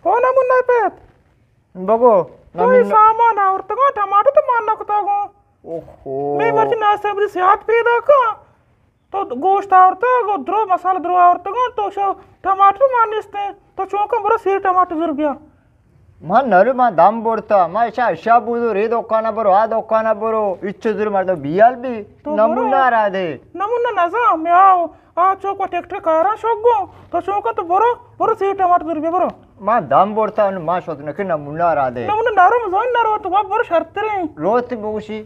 او نمونہ پت۔ بگو، تو اے نمونہ۔ سامان آورتگاں، ٹماٹر تو مان نہ کتگاں۔ اوہو۔ میں مرچی ناصبری سیاد پیدا کن۔ تو گوشت آورتگ، درو مسالہ درو آورتگاں، تو شو ٹماٹر مان نیستیں۔ تو چونکہ برو سیر ٹماٹر زور بیا۔ من نرو، من دم برتا، من اشا، اشا بزور، اے دکان برو، آ دکان برو، اچ زور مردم بیال بی، تو برو۔ نمونہ را دے۔ نمونہ نزا، میں آو، آ چوک و ٹریکٹر کارا شوگو، تو چوکا تو برو، برو سیر ٹماٹر زور بیا، برو۔ من دم برتا، من شد نکے نمونہ را دے۔ نمونہ نرو، مزون نرو، تو برو شرتریں۔ روتی بگوشی۔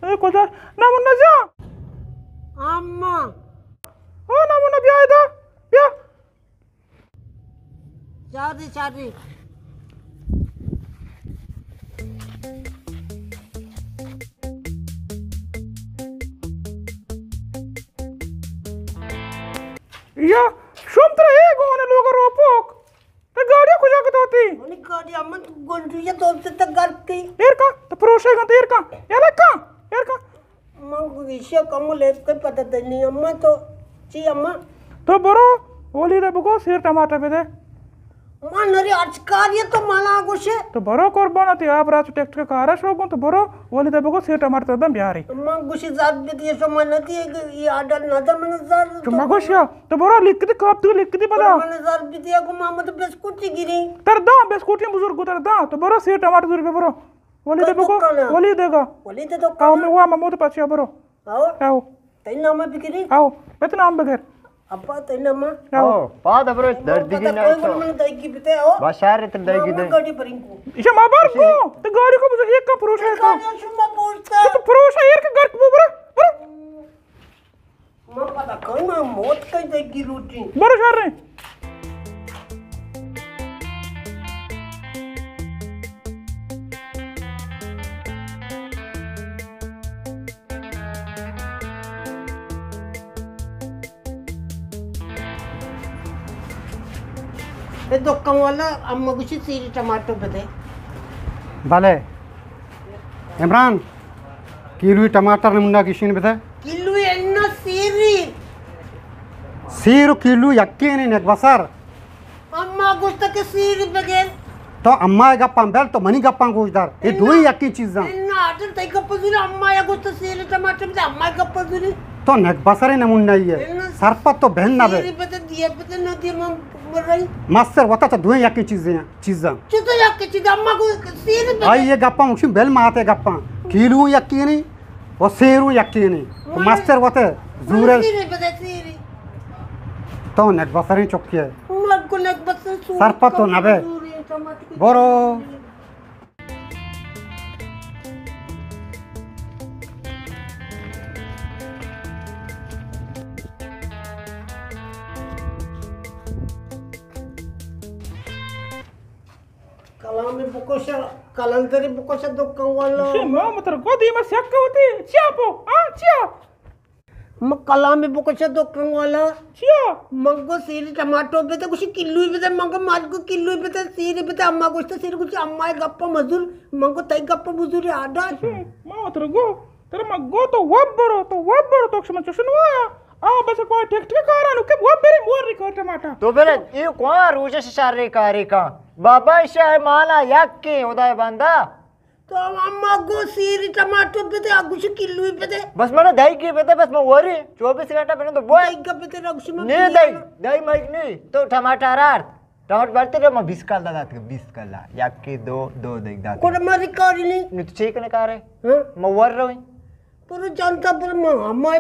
اے کجا؟ نمونہ جا۔ اما۔ او نمونہ بیا ادا، بیا۔ چاری، چاری۔ یا، شوم ترا اے گون لوگ روپوک۔ تو گاڑی کجا کتوتی؟ منی گاڑی امن گنڈو یا تو سے تک گرتی۔ ایر کا، تو پروشے گن، ایر کا، ایر کا، ایر کا۔ من گوشی کم لیب کے پتہ دنی، اما تو چی اما؟ تو برو، اولی دے بگو سیر ٹماٹر بدے۔ من نری اچکاری تو منا گوشے۔ تو برو قربان، تی آپ رات ٹریکٹر کارا شوگوں، تو برو، اولی دے بگو سیر ٹماٹر دم بیاری۔ من گوشی زر بدی، شما ندی، یہ آڈر نہ دے من زر۔ تو مگوشیا، تو برو لکھ دی، کاپ تو لکھ دی پدا۔ من زر بدی، کو محمد بسکوٹ گیری۔ تر دا، بسکوٹ بزرگ تر دا، تو برو سیر ٹماٹر زور بے برو۔ ولی دے بگو، ولی دے گا۔ ولی دے تو آو، میں وا محمود پاچیا برو۔ آو۔ آو۔ تئی نام بگیری؟ آو، پت نام بگر۔ ابا تئی نام؟ آو۔ آو، پاد برو، دردی کی نہ تو۔ من دائی کی بتے آو۔ باشار تے دائی کی دے۔ گاڑی پرین کو۔ ایشا ما بار کو، تو گاڑی کو بزو ایک کا پروش ہے تو۔ گاڑی شما پوچھتا۔ تو پروش ہے، ایر کے گھر کو برو، برو۔ ما پتا کن، ما موت کئی دگی روٹی۔ برو شر رے۔ اے دکان والا، اما گوشی سیری ٹماٹر بدے۔ بلے۔ عمران، کیلوی ٹماٹر نمونہ گشین بدے۔ کیلوی انا سیری۔ سیر و کیلو یکینے نک بسر۔ اما گوشت کہ سیر بگر۔ تو اما گپاں بل، تو منی گپاں گوش دار۔ اے دوئی یکی چیزاں۔ انا آٹن تئی گپ زوری، اما یا گوشت سیر ٹماٹر بدے، اما گپ زوری۔ تو نک بسر نمونہ ہے۔ انا سرپد تو بہن نہ بے۔ سیر بدے، دیے بدے، نہ دیے، من مر رہی۔ مستر وتا تو دوئی یکی چیزیں۔ چیزاں۔ چیزاں یک چیز اما کو سیر بدے۔ آئی یہ گپاں مکشن بل ماتے گپاں۔ کیلو یکی نہیں، و سیرو یکی نہیں۔ مستر وتے زورے۔ سیری بدے سیری۔ تو نک بسریں چکی ہے۔ مر کو نک بسر سور سرپد تو نہ بے۔ برو۔ کلام بکشا، کلندری بکشا دکان والا۔ شے ما متر گو دیما سیک ہوتی۔ چیا پو؟ آ، چیا؟ ما کلام بکشا دکان والا۔ چیا؟ منگو سیری ٹماٹو بده، گوشی کلوی بده، منگو مالگو کلوی بده، سیری بده، اما گوشتا سیری، گوشی اما گپا مزور، منگو تئی گپا مزور آڈا۔ شے ما متر گو، ترا ما گو تو وب برو، تو وب برو، تو شما چشن وایا۔ آ، بس کوئی ٹریکٹر کارانو کہ وہ برے مور ریکو ٹماٹر۔ تو برے، یہ کون روزش شر کاری کا؟ بابا شاہ مانا یک کے خدای بندہ۔ تو اما گو سیری ٹماٹر بدے، آ گوش کلوی بدے۔ بس منا دائی کی بدے، بس من وری چوبیس گھنٹہ بنے تو بوئے۔ دائی کا بدے، آ گوش من نے دائی، دائی مائک نہیں، تو ٹماٹر آرت۔ ٹماٹر بڑھتے رہے، میں بیس کلا دات، بیس کلا۔ یک کے دو، دو دیکھ دات۔ کوئی ماری کاری نہیں۔ نہیں تو چیک نے کارے۔ ہاں؟ میں ور رہی۔ پرو جانتا پر ما، ہما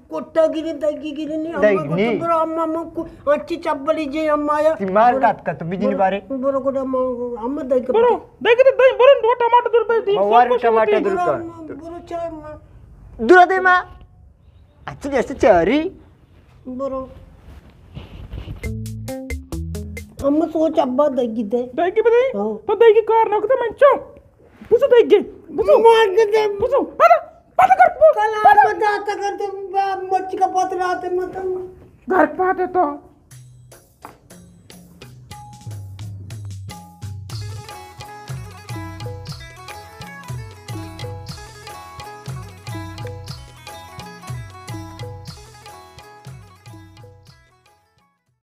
کوٹا گیری، دگی گیری نی، دگی ہما نی۔ برو ہما، ہما کو، اچھی چپلی جے ہما یا۔ تی مار برو، کات کات، تو بجنی برو، بارے۔ برو گوڑا ما، ہما دگی برو، کات۔ دگی تو دگی، برو دو ٹماٹر دور پہ دی، ما وار سب کچھ ٹماٹر ہوتی۔ دور برو، کر۔ برو چا ما۔ دور دے ما۔ اچھی جیسے چاری۔ برو۔ ہما سوچ ابا دگی دے۔ دگی بدے؟ ہاں۔ تو دگی کار نہ کرتا من چو۔ بزو دگی۔ بزو۔ مار کے دے۔ بزو۔ پدا۔ پدا کر۔ کل آ مدد کر تو مچ کا پتر آتے مت۔ گھر پاتے تو۔